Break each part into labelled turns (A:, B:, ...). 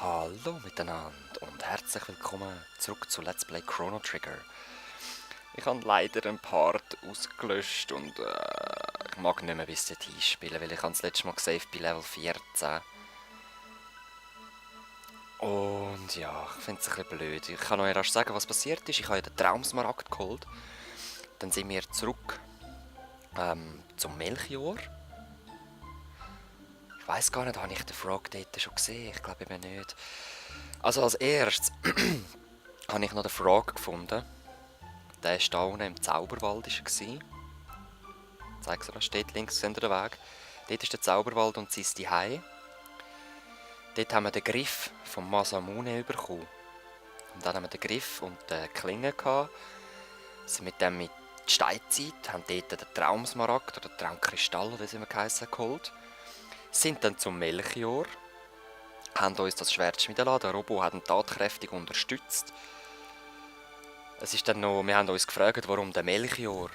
A: Hallo miteinander und herzlich willkommen zurück zu Let's Play Chrono Trigger. Ich habe leider einen Part ausgelöscht und ich mag nicht mehr bis dorthin spielen, weil ich habe das letzte Mal gesaved bei Level 14. Und ja, ich finde es ein bisschen blöd. Ich kann euch erst sagen, was passiert ist. Ich habe ja den Traumsmaragd geholt. Dann sind wir zurück zum Melchior. Ich weiß gar nicht, habe ich den Frog dort schon gesehen? Ich glaube eben nicht. Also als erstes habe ich noch den Frog gefunden. Der war da unten im Zauberwald. Ich zeige es euch, steht links hinter der Weg. Dort ist der Zauberwald und sein Zuhause. Dort haben wir den Griff vom Masamune bekommen. Und dann haben wir den Griff und die Klinge gehabt. Sind mit dem mit die Steinzeit, haben dort den Traumsmaragd oder Traumkristall, oder wie es immer geheissen, geholt. Sind dann zum Melchior, haben uns das Schwert schmieden lassen. Der Robo hat ihn tatkräftig unterstützt. Es ist dann noch, wir haben uns gefragt, warum der Melchior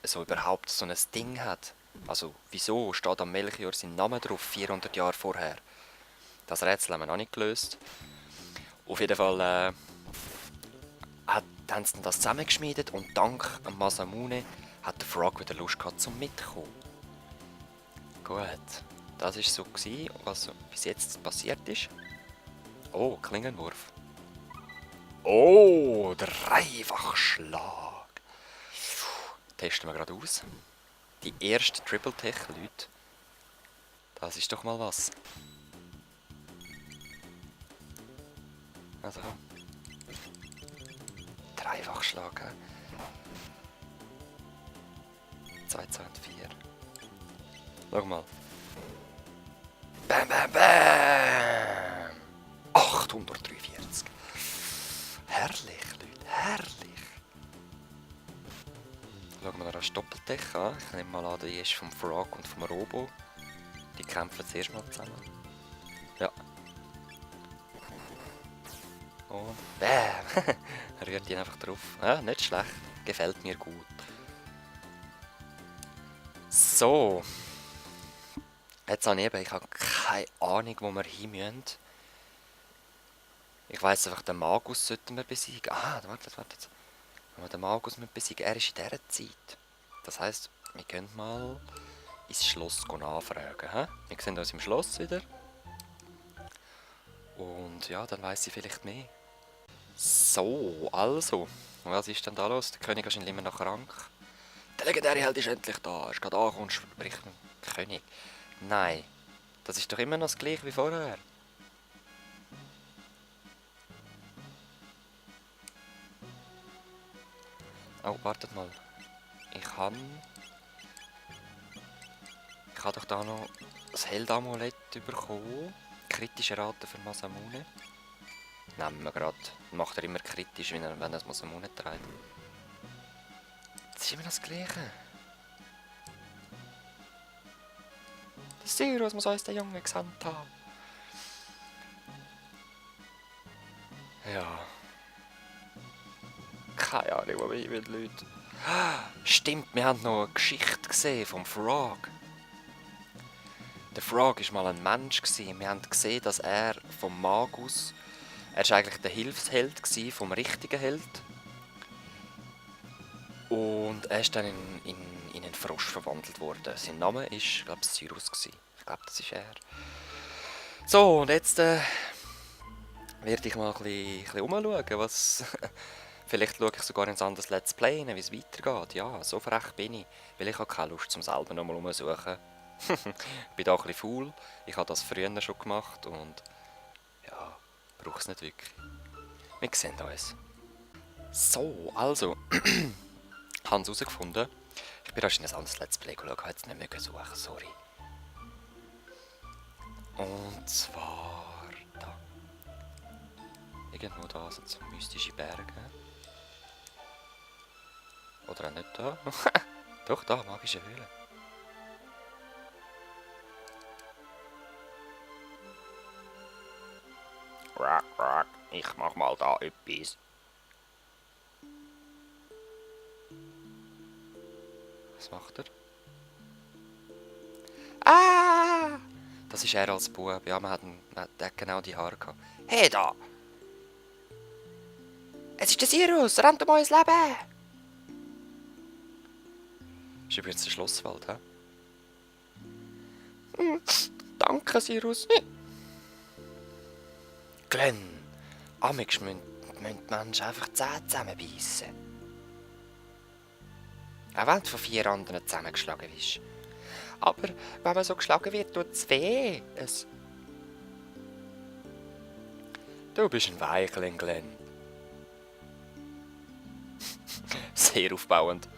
A: so überhaupt so ein Ding hat. Also, wieso steht am Melchior sein Name drauf, 400 Jahre vorher? Das Rätsel haben wir noch nicht gelöst. Auf jeden Fall haben sie dann das zusammengeschmiedet und dank Masamune hat der Frog wieder Lust gehabt zum Mitkommen. Gut, das war so, was bis jetzt passiert ist. Oh, Klingenwurf. Oh, Dreifachschlag. Testen wir gerade aus. Die erste Triple Tech, Leute. Das ist doch mal was. Also, Dreifachschlag, hä? 2, 2 und 4. Schau mal. Bam, bam, bam! 843. Herrlich, Leute, herrlich. Schauen wir das Doppeltech an. Ich nehme mal an, die ist vom Frog und vom Robo. Die kämpfen zuerst mal zusammen. Ja. Oh, bam! Rührt ihn einfach drauf. Ja, nicht schlecht. Gefällt mir gut. So. Jetzt habe ich habe keine Ahnung, wo wir hin müssen. Ich weiss einfach, den Magus sollten wir besiegen. Ah, wartet. Wenn wir den Magus besiegen, er ist in dieser Zeit. Das heisst, wir können mal ins Schloss nachfragen. He? Wir sehen uns im Schloss wieder. Und ja, dann weiss ich vielleicht mehr. So, also. Was ist denn da los? Der König ist wahrscheinlich immer noch krank. Der legendäre Held ist endlich da. Er ist gerade angekommen und spricht mit dem König. Nein, das ist doch immer noch das gleiche wie vorher. Oh, wartet mal. Ich habe doch da noch das Heldamulett bekommen. Kritische Rate für Masamune. Nehmen wir gerade. Macht er immer kritisch, wenn er das Masamune trägt. Das ist immer das Gleiche. Das Sirius muss uns der Junge gesandt haben. Ja. Keine Ahnung, wo wir hin, Leute. Stimmt, wir haben noch eine Geschichte gesehen vom Frog. Der Frog war mal ein Mensch. Wir haben gesehen, dass er vom Magus... Er war eigentlich der Hilfsheld vom richtigen Held. Und er ist dann in einen Frosch verwandelt worden. Sein Name war, glaube ich, Cyrus. Ich glaube, das ist er. So, und jetzt werde ich mal ein bisschen umschauen, was... Vielleicht schaue ich sogar ins anderes Let's Play, wie es weitergeht. Ja, so frech bin ich. Weil ich habe keine Lust, zum selber nochmal umsuchen. Ich bin da ein bisschen faul. Ich habe das früher schon gemacht und... Ja, brauche es nicht wirklich. Wir sehen uns. So, also... Ich habe es herausgefunden. Ich bin erst in ein anderes Let's Play geschaut, habe jetzt nicht mehr suchen, sorry. Und zwar da. Irgendwo da sind so mystische Berge. Oder auch nicht da. Doch, da, magische Höhle. Ich mach mal da etwas. Was macht er? Ah! Das ist er als Bub. Ja, der hat genau die Haare gehabt. Hey da! Es ist der Sirus! Rennt um euer Leben! Das ist übrigens der Schlosswald, hä? Danke, Sirus. Glenn, amigs müssen die Menschen einfach die Zähne zusammenbeissen. Auch wenn du von 4 anderen zusammengeschlagen wirst. Aber wenn man so geschlagen wird, tut es weh. Du bist ein Weichling, Glenn. Sehr aufbauend.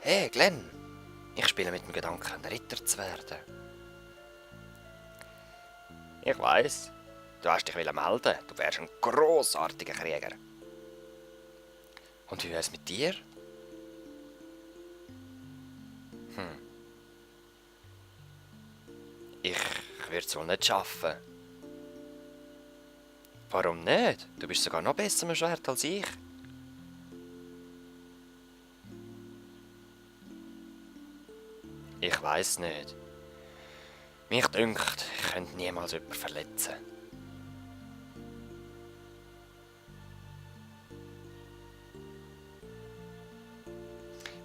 A: Hey, Glenn. Ich spiele mit dem Gedanken, ein Ritter zu werden. Ich weiss. Du hast dich melden. Du wärst ein grossartiger Krieger. Und wie wär's mit dir? Ich würde es wohl nicht schaffen. Warum nicht? Du bist sogar noch besser im Schwert als ich. Ich weiss nicht. Mich dünkt, ich könnte niemals jemanden verletzen.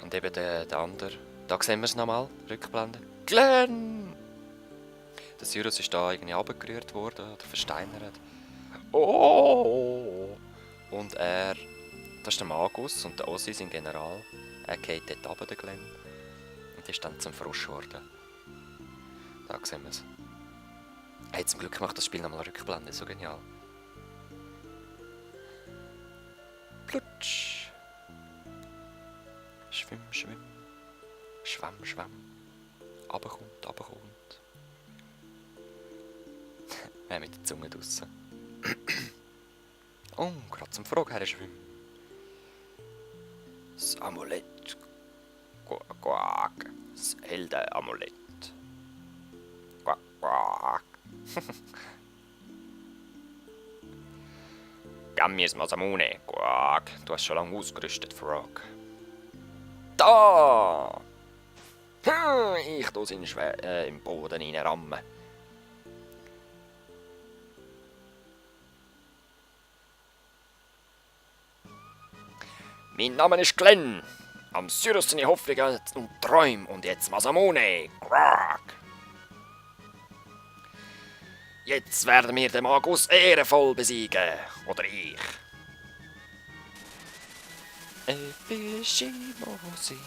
A: Und eben der andere. Da sehen wir es nochmal, Rückblende. Glenn! Der Sirius ist da irgendwie abgerührt worden oder versteinert. Oh! Und das ist der Magus und der Ossi, sein General. Er geht dort runter, der Glenn. Und ist dann zum Frosch geworden. Da sehen wir es. Hey, zum Glück macht das Spiel nochmal Rückblende, so genial. Plutsch! Schwimm, schwimm. Schwamm, schwamm. Runterkommt, runterkommt. Mit der Zunge draussen. Oh, gerade zum Frog her schwimmen. Das Amulett. Quack, quack. Das Heldenamulett. Quack, quack. Gammies Masamune. Quack. Du hast schon lange ausgerüstet, Frog. Da! Ich tue seinen im Boden reinrammen. Mein Name ist Glenn. Am Sirius seine Hoffnungen und Träume und jetzt Masamune. Quack! Jetzt werden wir den Magus ehrenvoll besiegen. Oder ich. Epische Musik.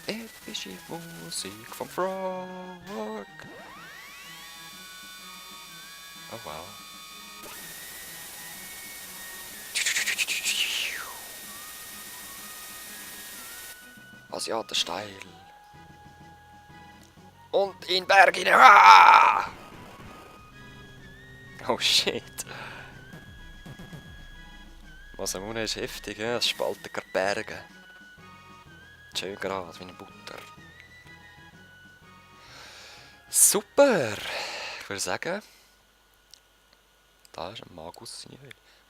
A: Epische Musik vom Frog. Oh wow. Asiatensteil. Und in Berg hinein. Ah! Oh shit. Masamune ist heftig, ja? Es spaltet gerade Berge. Schön gerade, wie eine Butter. Super! Ich würde sagen, da ist ein Magus.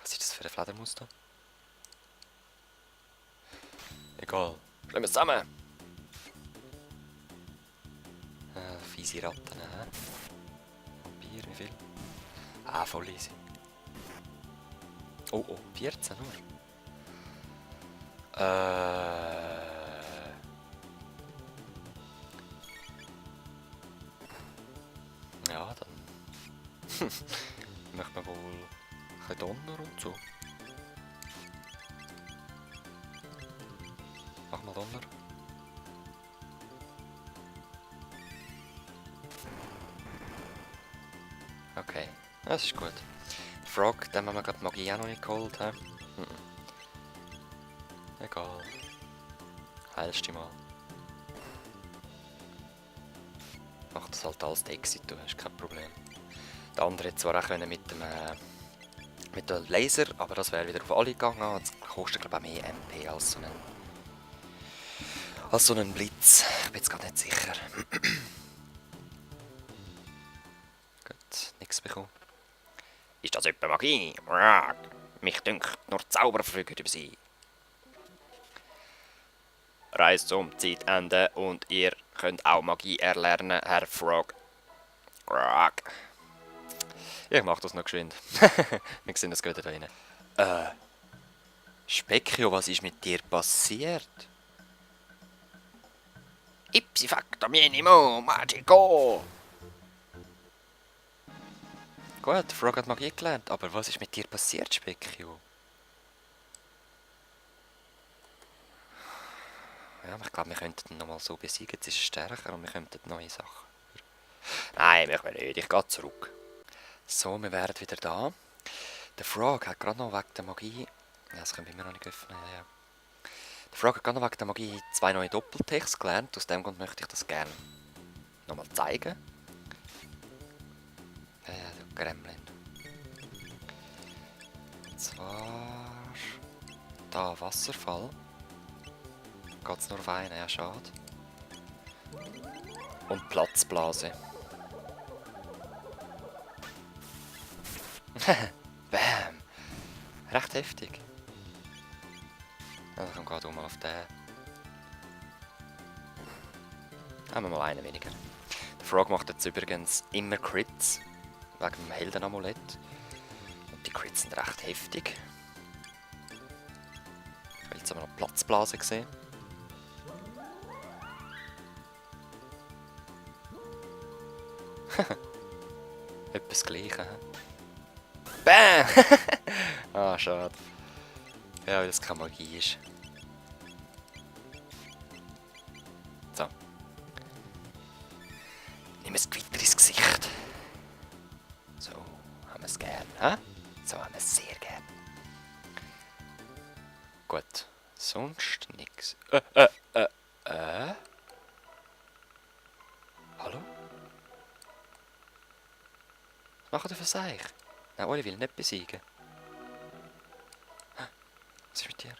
A: Was ist das für eine Fledermaus da? Egal. Bleiben wir zusammen! Fiese Ratten, hä? Bier, wie viel? Ah, voll easy. Oh, oh, 14 nur. Ja, dann möchte man wohl ein bisschen Donner und so. Mach mal Donner. Okay, das ist gut. Frog, den haben wir gerade die Magie auch noch nicht geholt. He? Egal. Heilst dich mal. Mach das halt als Exit, du hast kein Problem. Der andere hätte zwar auch mit dem Laser, aber das wäre wieder auf alle gegangen. Das kostet glaube ich auch mehr MP als so ein Blitz. Ich bin jetzt gerade nicht sicher. Gut, nichts bekommen. Ist das etwa Magie? Frog. Mich dünkt, nur Zauberer verfügen über sie. Reise zum Zeitende und ihr könnt auch Magie erlernen, Herr Frog. Frog. Ich mach das noch geschwind. Wir sehen das gerade da rein. Speckio, was ist mit dir passiert? Ipsi facto minimo magico! Gut, Frog hat Magie gelernt, aber was ist mit dir passiert, Speckio? Ja, ich glaube, wir könnten ihn nochmal so besiegen, jetzt ist er stärker und wir könnten neue Sachen. Nein, machen wir nicht, ich gehe zurück. So, wir wären wieder da. Der Frog hat gerade noch wegen der Magie... Ja, das können wir immer noch nicht öffnen, ja. Der Frog hat gerade noch wegen der Magie 2 neue Doppeltexte gelernt, aus dem Grund möchte ich das gerne nochmal zeigen. Ja, du Gremlin. Und zwar... Da, Wasserfall. Geht's nur auf einen, ja schade. Und Platzblase. Bam! Recht heftig. Ja, dann kommt gerade mal auf den. Haben wir mal einen weniger. Der Frog macht jetzt übrigens immer Crits. Wegen dem Heldenamulett. Und die Crits sind recht heftig. Ich will jetzt aber noch Platzblase sehen. Etwas Gleiches. Bam! Ah, schade. Ja, weil das keine Magie ist. So. Nimm es weiter ins Gesicht. So, haben wir es gern, hä? So haben wir es sehr gern. Gut. Sonst nix. Hallo? Was macht ihr für Seich? Nein, Oli will nicht besiegen. Was ist mit dir?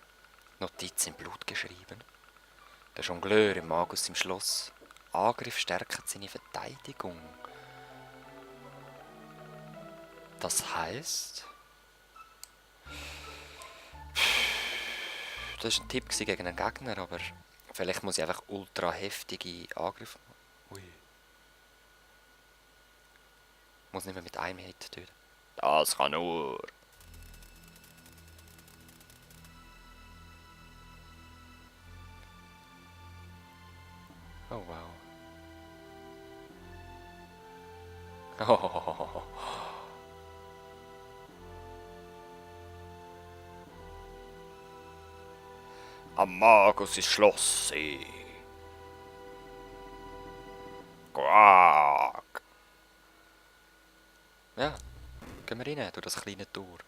A: Notiz in Blut geschrieben. Der Jongleur im Magus im Schloss. Angriff stärkt seine Verteidigung. Das heisst... Das war ein Tipp gegen einen Gegner, aber vielleicht muss ich einfach ultra heftige Angriffe machen. Ui. Muss nicht mehr mit einem Hit töten. Das kann nur... Oh wow. Oh. Am Magus ist Schloss. Quack. Ja, gehen wir rein durch das kleine Tor.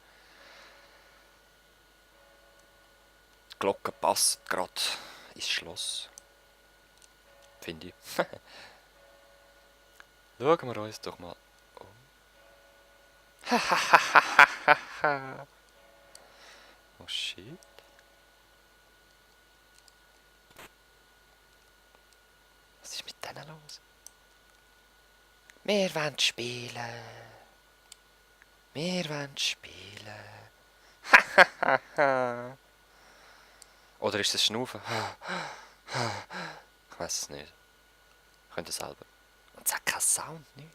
A: Die Glocke passt gerade ins Schloss. Finde ich. Schauen wir uns doch mal um. Oh shit. Was ist mit denen los? Wir wollen spielen. Wir wollen spielen. Oder ist das Schnaufen? Ich weiß es nicht. Könnt ihr selber. Und es hat keinen Sound, nicht?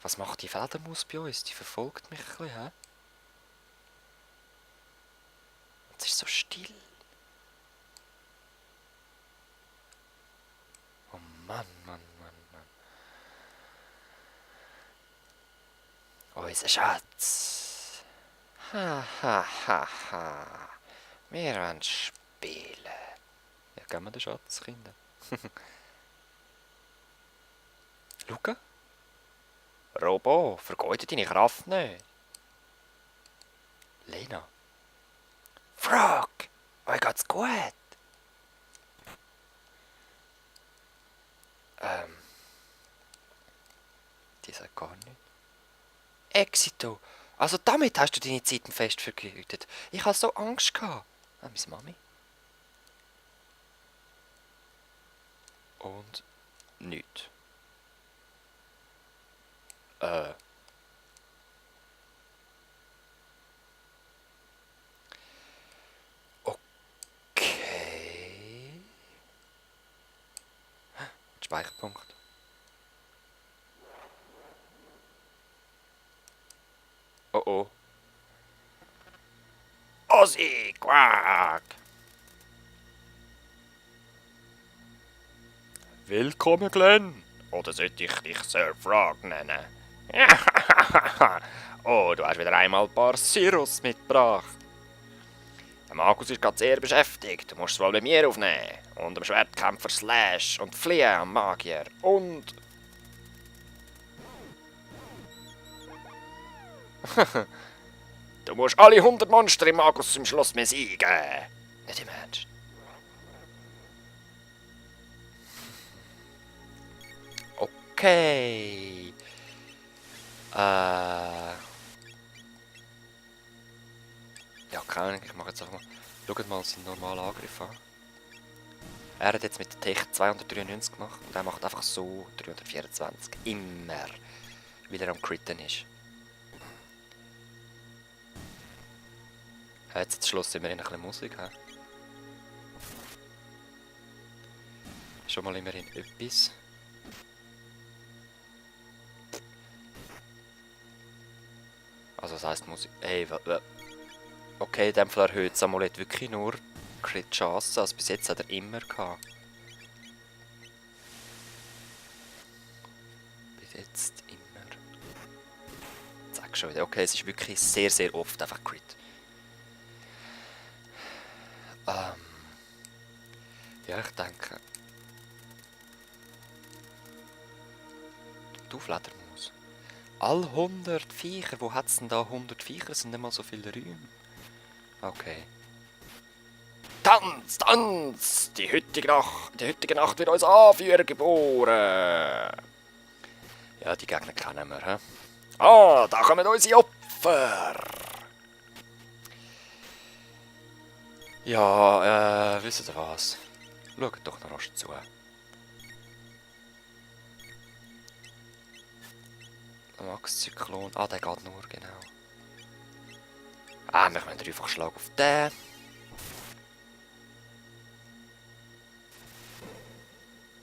A: Was macht die Fledermaus bei uns? Die verfolgt mich ein bisschen, hä? Es ist so still. Oh Mann, Mann, Mann, Mann. Unser Schatz. Ha, ha, ha, ha. Wir wollen spielen. Ja, geben wir den Schatz, Kinder. Schau. Robo, vergeude deine Kraft nicht. Lena. Frog, euch geht's gut? Die sagt gar nicht. Exito, also damit hast du deine Zeit im Fest vergeudet. Ich hatte so Angst gehabt. Ah, meine Mami. Und nichts. Okay. Speicherpunkt. Oh oh. Ossi, quack! Willkommen, Glenn. Oder sollte ich dich Sir Frog nennen? Oh, du hast wieder einmal ein paar Sirus mitgebracht. Der Markus ist gerade sehr beschäftigt. Du musst es wohl bei mir aufnehmen. Und dem Schwertkämpfer Slash und Flea am Magier. Und... Du musst alle 100 Monster im Magus im Schloss besiegen. Nicht im Ernst. Okay. Ja, keine Ahnung, ich mache jetzt einfach mal... Schaut mal seinen normalen Angriff an. Er hat jetzt mit der Tech 293 gemacht und er macht einfach so 324. Immer. Weil er am Critten ist. Jetzt zum Schluss immerhin ein bisschen Musik. He? Schon mal immerhin etwas. Also das heisst Musik... Hey, okay, in dem Fall erhöht das Amulett wirklich nur Crit-Chance. Also bis jetzt hat er immer gehabt. Bis jetzt immer. Sag schon wieder. Okay, es ist wirklich sehr, sehr oft einfach Crit. Ja, ich denke... Die Fledermaus. All 100 Viecher? Wo hat es denn da 100 Viecher? Es sind nicht mal so viele Räume. Okay. Tanz, Tanz! Die heutige Nacht wird uns Anführer geboren! Ja, die Gegner kennen wir, hä? Ah, da kommen unsere Opfer! Ja, wisst ihr was? Schaut doch noch rasch zu. Max-Zyklon. Ah, der geht nur, genau. Ah, wir können einfach schlagen auf den.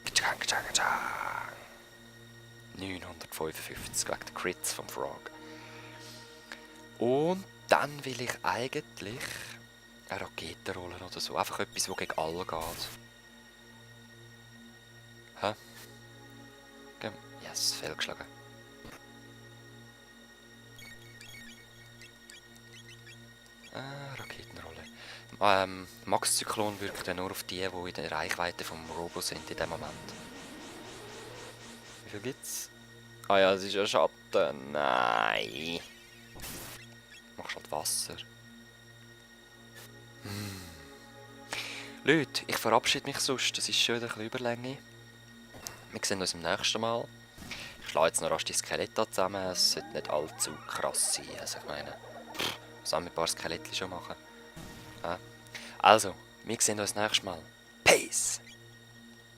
A: Kachang, kachang, kachang. 955 wegen der Crits vom Frog. Und dann will ich eigentlich eine Rakete rollen oder so. Einfach etwas, das gegen alle geht. Hä? Yes, fehlgeschlagen. Raketenrolle. Max-Zyklon wirkt ja nur auf die in der Reichweite vom Robo sind in dem Moment. Wie viel gibt's? Ah ja, es ist ein Schatten. Nein. Machst halt Wasser. Leute, ich verabschiede mich sonst. Das ist schon wieder ein bisschen Überlänge. Wir sehen uns im nächsten Mal. Ich schlage jetzt noch rasch die Skelette zusammen. Es sollte nicht allzu krass sein. Also ich meine, was sollen wir ein paar Skelettchen schon machen? Also, wir sehen uns nächstes Mal. Peace!